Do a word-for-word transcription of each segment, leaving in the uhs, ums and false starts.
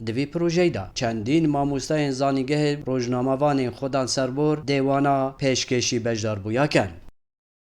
Di vî projeyî de çendîn mamosteyên zanîngehê rojnamevanên xwe dan serbor dê wana pêşkêşî beşdarbûya kin.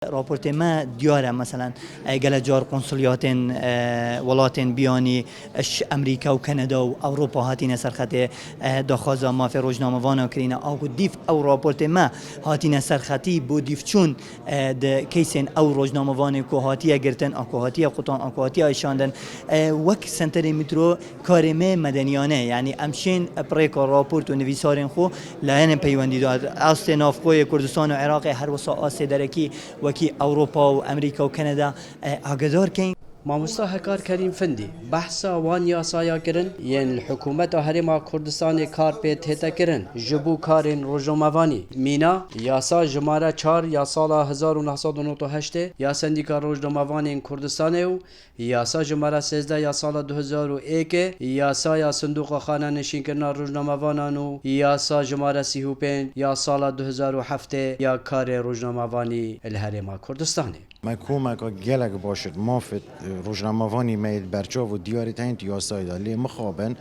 Raportê me diyar e, meselen, e, gelek car konsuliyatên, e, welatên biyanî, e, ji Amerîka û Kanada û Ewropa hatîne serxetê, e, daxwaza mafê rojnamevana kirîne. A ku dîv ew raportê me hatîne serxetî bo dîvçûn, e, di keysên ew rojnamevanê ku hatiye girtin, a ku hatiye qutan, a ku hatiye êşandin, e, wek senterê mîtro karê me medeniyane, yanî em şên bi rêka raport û nivîsarên xwe layenên peywendîdar, astê navxwe yê Kurdistan û Iraqê, her wisa astê derekî wekî Ewropa û Amerîka û Kanada, e, agedar keyn. Mamosta Hekar Kerîm Findî behsa wan yasaya kirin yên li Hikûmeta Herêma Kurdistanê kar pê tête kirin ji bo karên rojnamevanî. Mîna yasa jimare çar ya sala hezar û neh sed û nod û heştê ya Sendîka Rojnamevanên Kurdistanê û yasa jimare sêzdeh ya sala du hezar û êkê, yasaya Sindoqa Xanenişînkirina Rojnamevanan û yasa jimare sî û pênc ya sala du hezar û heftê ya karê rojnamevanî li Herêma Kurdistanê. Me komeka gelek baş e, mafê, e, rojnamevanî me yê berçav û diyarî teyên di yasayê de. Lê mixabin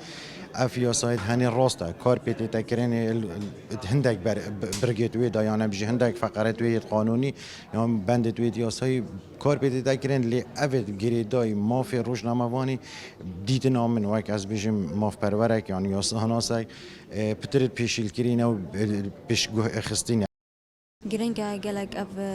ev yasayê henê rast e. Kar pê tête kirinê, hindek ber-, birgê wê de, yan em jî hindek feqeret wê yê qanûnî, yan bendê wê yê yasayî kar pê tête kirin, lê ev ê girêdayî mafê rojnamevanî dîtina min, wek ez bêjim, mafperwerek yan yasanasek, e, pitir pêşîlkirî ne û, e, pêşguh xistî ne. Giring e gelek ev, e,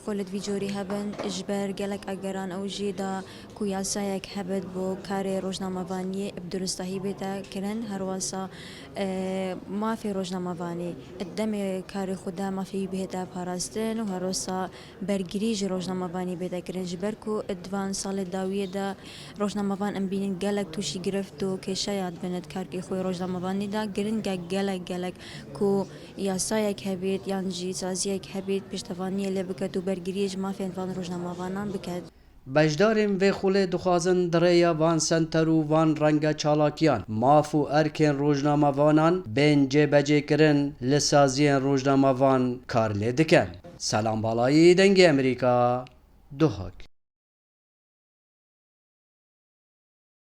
xwe li vî corî hebin, ji ber gelek egeran ew jî da ku yasayek hebit bo karê rojnamevaniyê bi duristahî bête kirin, her wisa, e, mafê rojnamevanî, demê karê xwe de mafê wî bihête parastin û her wisa bergirî ji rojnamevanî bête kirin, ji ber ku di van salê dawiyê de rojnamevan em bînin gelek tûşî gireft û kêşeya dibin di karkê xwe yê rojnamevanî de. Giring e gelek gelek ku yasayek hebêt yan jî saziyek hebêt pêştevaniyê lê biket û bergiriyê ji mafên van rojnamevanan biket. Beşdarên vê xulê dixwazin di rêya van senter û van renge çalakiyan maf û erkên rojnamevanan bên cêbecêkirin, li saziyên rojnamevan kar lê dikin. Selam Balayî, Dengê Emerîka, Duhok.